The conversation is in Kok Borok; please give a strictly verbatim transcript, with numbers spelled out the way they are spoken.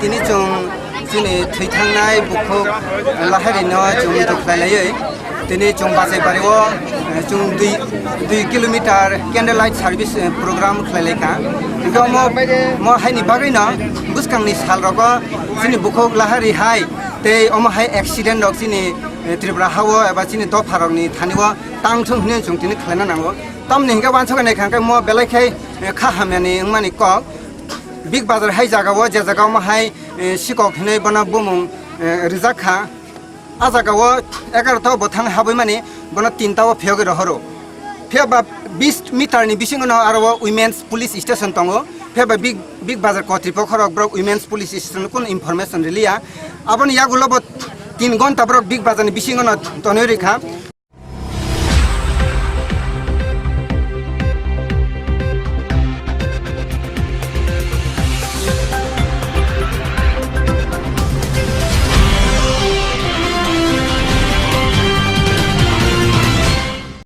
Tini chwng chini thwi thangnai bukhuk Lahari no chwng duk khlai laiwi tini chwng bachai pari o, eh, chwng dui, dui kilometer candle light service, eh, program khlai lai kha. Hingke omo, mo hai ni bagwi no bwskang ni sal rogo chini bukhuk Lahari hai tei omo hai accident rok chini, eh, Tripura ha o eba chini dopha rok ni thani o tang thung hinwi chwng tini khlai na nango. Tamni hingke wansuk nai kha hingke mo belai khai, eh, kha hamya ni wngmani kok. Big Bazar hai jaga o, je jaga omo hai, eh, sikok hinwi bono bumung, eh, rijak kha. A jaga o egaroh ta o bwthang habwi mani bono tinta o phiyogwi rohoro. Phiya ba bis meter ni bisingo no aro o Women's Police Station tongo. Phiya ba Big, Big Bazar kotripokho rok borok Women's Police Station no kunu information riliya. Aboni yagulo bo tin gonta borok Big Bazar ni bisingo no tonwi rikha.